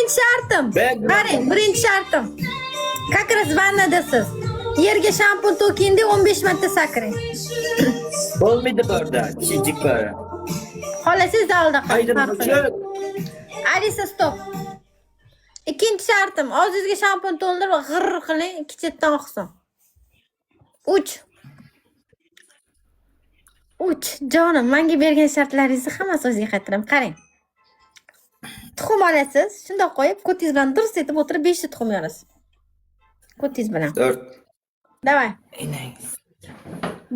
Birinji şartym. Qarang, birinji şartym. Как раз vannadasiz. Yerga shampun to'kingda 15 marta sakrang. Bolmaydy bu ýerde, çijik bar. Xohlasangiz zalda qiling. Aýdym farqi yo'q. çök. Alisa stop. Ikkinchi shartim, og'zingizga shampun to'ldirib g'irr qiling, ikki chetdan oqsin. Uch. Uch. Jonim, menga bergan shartlaringizni hammasi o'ziga qaytaraman. Qarang. Tuxum olasiz, shundoq qo'yib, ko'tingiz bilan dirs etib o'tirib 5 ta tuxum yorasiz. Ko'tingiz bilan. Dört. Davay.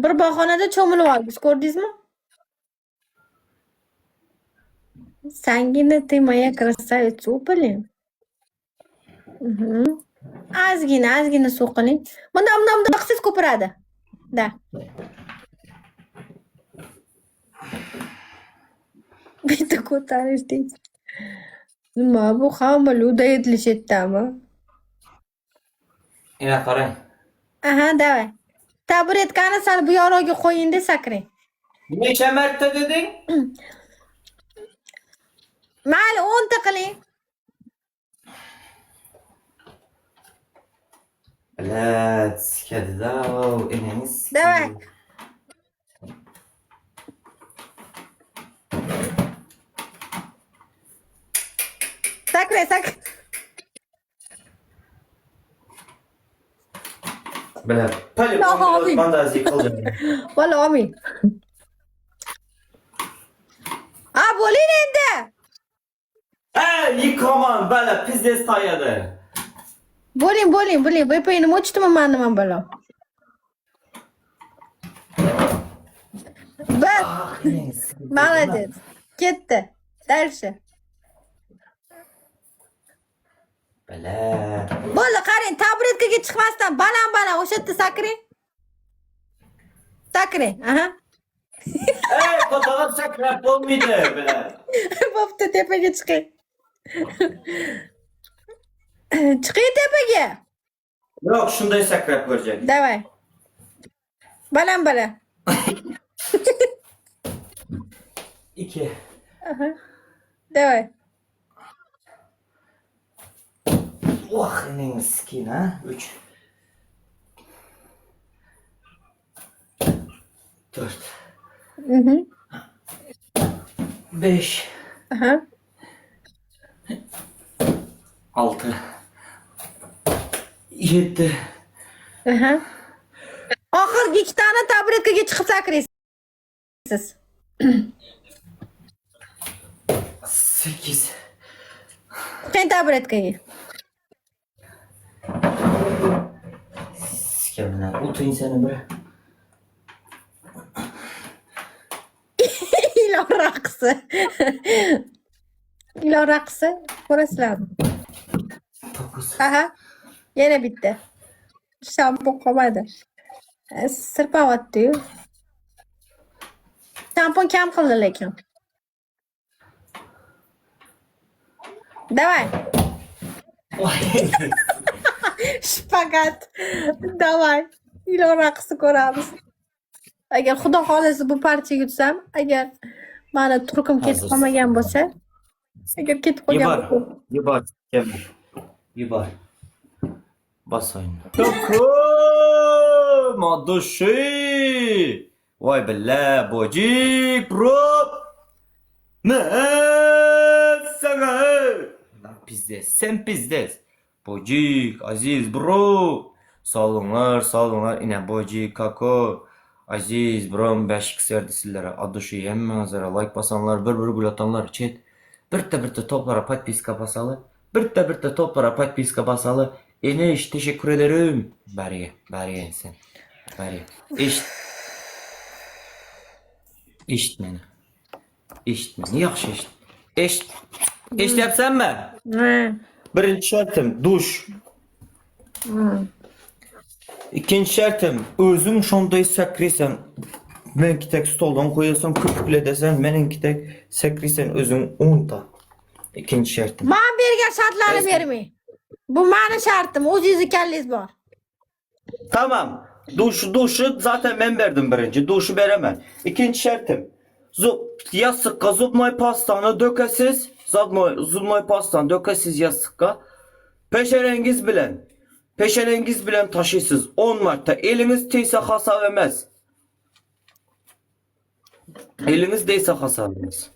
Bir bahonada cho'milib oldik, ko'rdingizmi? Sangina ты моя красавица, блин. Mhm. Ozgina, ozgina suv qiling. Bundan bundan bundan qilsangiz ko'piradi. Da. Bitta ko'tarish deydi. Nima bu hamma людоедlishetdami? Ine qarang. Aha, davay. Taburetkani sal bu yoqroqga qo'ying-da sakrang. Necha marta deding? Mayli, 10 ta qiling. Bilet, sikadi-da, enangni sikadi. Davay. Sakrang, sakrang. Bilet. Pali, Yo'q, mandazi qildim. Valla olmang. Ha, bo'ling endi. Ey, yıkaman, bala, pizdes tayadı. Bo'ling, bo'ling, bo'ling. VPNim o'chdimi mani nima balo? Bir. Молодец. Ketdi. Дальше. Bala. Bo'ldi, qarang, taburetkaga chiqmasdan baland-baland o'sha yerda sakrang. Sakrang, aha. Ey, ko'tarib sakrab bo'lmaydi, bala. Bo'pti, tepaga chiqing. Chiqing tepaga. Yo'q, shunday sakrab ko'rjak. Давай. Baland baland. 2. Aha. Давай. Voh, enangni sikin, ha? 3. 4. Mhm. 5. Aha. 6. 7. Aha. Oxirgi ikkitani taburetkaga chiqib sakraysiz. 8. Chiqing taburetkaga. Sikamdan o'ting seni bir. Ilon raqsi. Ilon raqsi ko'rasizlarmi? 9. Aha. Yana bitta. Shampun qolmadi. Sirpanyapti-yu. Shampun kam qildi lekin. Давай. Shpagat. Давай. Ilon raqsi ko'ramiz. Agar Xudo xohlasa bu partiyaga yutsam, agar mani turkum ketib Hozir. qolmagan bo'lsa, agar ketib qolgan Yubor. bo'lsa, Yubor. Yubor. Bos o'yinni. To'kum! От души! Voy billa, bojik, bro. Men sana. Lan Пиздец, sen пиздец. Bojik, Aziz, bro. Sog'linglar, sog'linglar. Ine Bojik, Kako. Aziz, bro, 5 x berdi sizlere. От души hemmäňizlere like basanlar, bir bir gül atanlar, chat. Birte birte toplara podpiska basaly. Birte birte toplara podpiska basaly. Eneş teşekkür ederim. Bariye, bariye sen. Bariye. Eşit. Eşit meni. Eşit meni. Yaxşı eşit. Eşit. Eşityapsanmi? Ha. Birinci şartım duş. Hmm. Ikkinchi shartim o'zing shunday sakraysan. Menkitek stoldan qo'yasan, köpükledesan, meninkitek sakraysan o'zing 10 ta. Ikkinchi shartim. Man bergan shartlarni bermang. Bu mani shartim, o'zingizni kallangiz bor. Tamam. Duşu duşu zaten ben verdim birinci. Duşu veremem. İkinci şartım. Zup, yastıkka zubnoy pastanı dökesiz. Zabnoý, zubnoý pastany dökesiz ýassykga. Peşereňiz bilen, peşereňiz bilen taşysyz on marta. Eliňiz tegse hasap emez. Eliňiz degse hasap emez.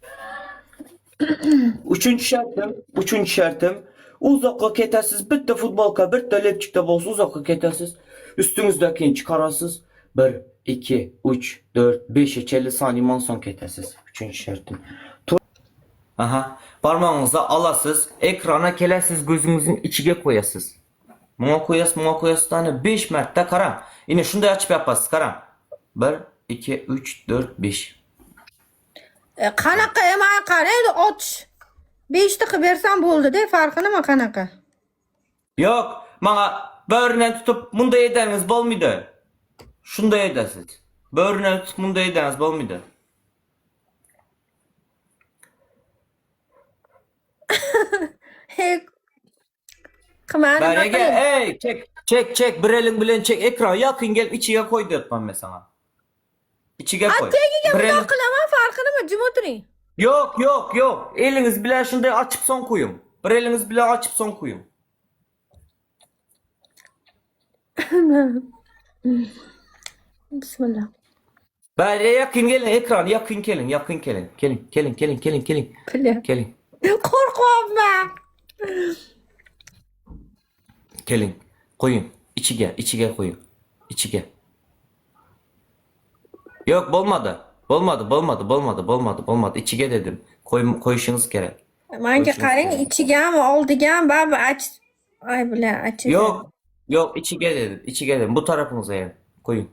Üçünji şertim, üçünji şertim, uzakga ketesiz, bitte futbolka, bitte lepçikde bolsa uzakga ketesiz. Üstüňizdäkini çykarasyz. Bir, iki, üç, dört, beşe çenli sanyman soň ketesiz. Üçünji şertim. Aha. Barmagyňyza alasyz, ekrana kelesiz, gözüňiziň içige koýasyz. Muňa koýas, muňa koýas dany beş märtde garaň. Ine şunday açyp ýapasyz, garaň. Bir, iki, üç, dört, beş. E, kanaka ema qaraydi och. Beshta qilib bersam bo'ldi-da, farqi nima qanaqa? Ýok, maňa böwründen tutup munday edeniňiz bolmydy. Şunday edesiz. Böwründen tutup munday edeniňiz bolmydy. Hey, Qilmadim, Bäri gel, aqling. ey, çek, çek, çek, bir eliň bilen çek, ekrana ýakyn gelip içige koý diýipman men saňa. Içige A koý. tagiga Bir bundoq eliň qilaman, farqi nima? Jim o'tiring. Ýok, ýok, ýok. Eliňiz bilen şunday açyp soň koýuň. Bir eliňiz bilen açyp soň koýuň. Bismillah. Bäri ýakyn geliň, ekrana ýakyn geliň, ýakyn geliň. Geliň, geliň, geliň, geliň, geliň. Bile. Geliň. Qo'rqyapman. Geliň. Goýuň. Içige, içige goýuň. Içige. Ýok, bolmady. Bolmady, bolmady, bolmady, bolmady, bolmady. Içige dedim. Koý, koýuşyňyz gerek. Manga Koýuşyňyz qarang, gerek. ichigami, oldigami baribir ach. Ay bile, achiga. Ýok, ýok, içige dedim. Içige dedim. Bu tarapyňyza hem. Goýuň.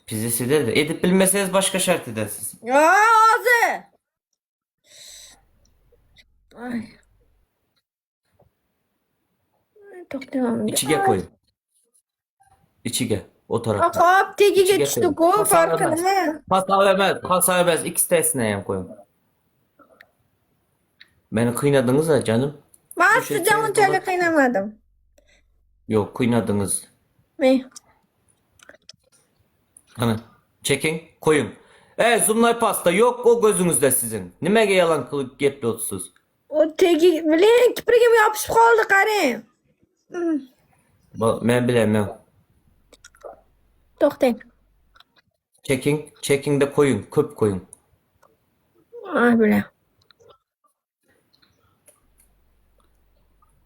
Pizesi dedi. Edip bilmeseňiz başga şert edersiz. Aa, hozir. Ay. To'xtayman. Içige koýuň. Içige. O tarapa. Hop, tagiga Içige tushdi-ku, koýuň. farqi Hasap nima? Hasap emez, hasap emez. Ikisine hem koýuň. Meni kynadyňyz-a janym. Man Bu şey sizni unchalik qiynamadim. Ýok, kynadyňyz. Men Hany, çekiň, koýuň. E, zubnoý pasta ýok o gözüňizde siziň. Nimege ýalan kylyp gepleotsyz? O tegi bilen kiprigim yopishib qoldi, qarang. Bu, men bilemem. To'xtang. Çekiň, çekiň-de koýuň, köp koýuň. Ay bile.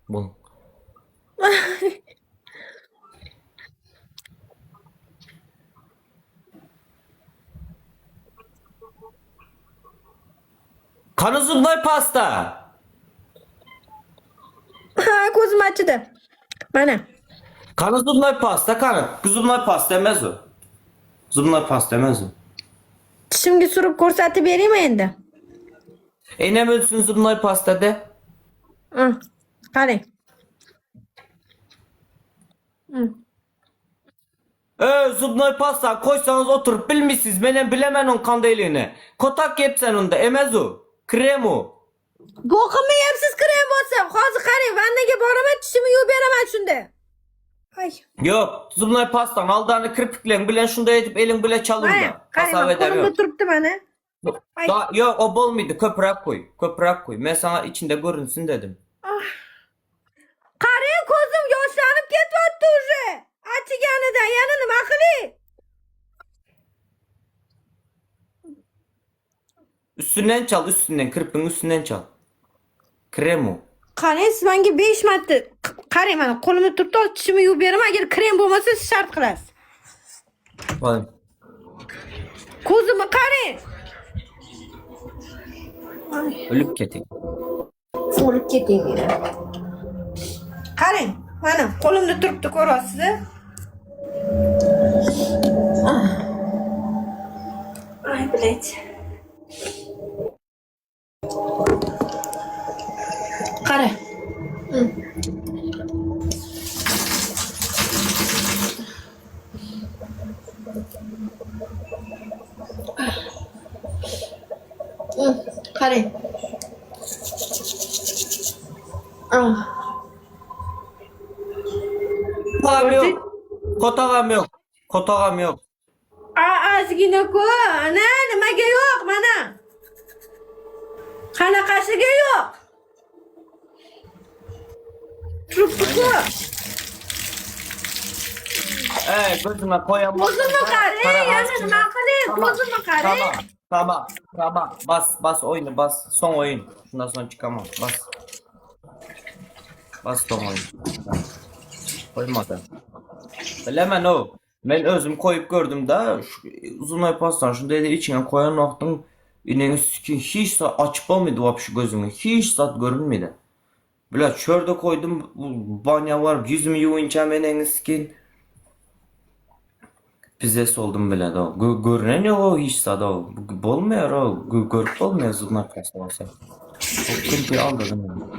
Bol. Kany zubnoý pasta? Ha, ko'zim achidi. Mana. Kany zubnoý pasta kany? Zubnoý pasta emas u. Zubnoý pasta emas u. Tishimga surib ko'rsatib beraymi endi? Enem ölsün zubnoý pasta de. Ha, qarang. Ö, zubnoý pasta koýsaňyz oturyp bilmisiz. Menem bilemen oň kandaýlygyny. Kotak ýepsen onda, emez u. Krem u. Bo'qimni yebsiz krem bo'lsa, hozir qarang, vannaga boraman, tishimni yuvib beraman shunda. Ay. Ýok, zubnoý pastaň aldany kirpikleň bilen şunday edip eliň bile çal Mana, onda. qarang, Hasap edem qo'limda ýok. turibdi mana. Ay. Da, ýok, o bolmydy. Köpräk goý. Köpräk goý. Men saňa içinde görünsün dedim. Qarang, ko'zim yoshlanib ketyapti уже. Achiganidan yana nima qilay? Üstünden çal, üstünden, kirpiň üstünden çal. Krem u. Qarang, siz menga 5 marta qarang mana qo'limda turibdi, hozir tishimni yuvib beraman, agar krem bo'lmasa siz shart qilasiz. Voý. Ko'zimni qarang. Ölüp ketiň. O'lib keting deydi. Qarang, mana qo'limda turibdi, ko'ryapsiz? Ay, блядь. Qara. Qarang. Ah. Kotagam ýok. Kotagam ýok. Kotagam ýok. A ozgina-ku, ana nimaga yo'q mana. Qanaqasiga yo'q? Turibdi-ku. Ey gözüme koyamam. Ko'zimni qarang, yana nima qilay? Ko'zimni qarang. Tamam, tamam, tamam. Bas, bas oyunu bas. Son oyun. Şundan sonra çıkamam. Bas. Bas son oyun. Koymadı. Bilemen o. Men özüm koyup gördüm da şu uzun pastan şunu dedi içine koyan wagtyň ineňi sikin hiç zat açyp bolmady wapşe gözüňi. Hiç zat görünmedi. Bile çörde koydum banya baryp ýüzümi ýuwynçam eneňi sikin. Pizdes oldum bile de. Görünen ýok o hiç zat o. Bolmaýar o. Görüp bolmaýar zubnoy pasta bolsa. O künti aldadım.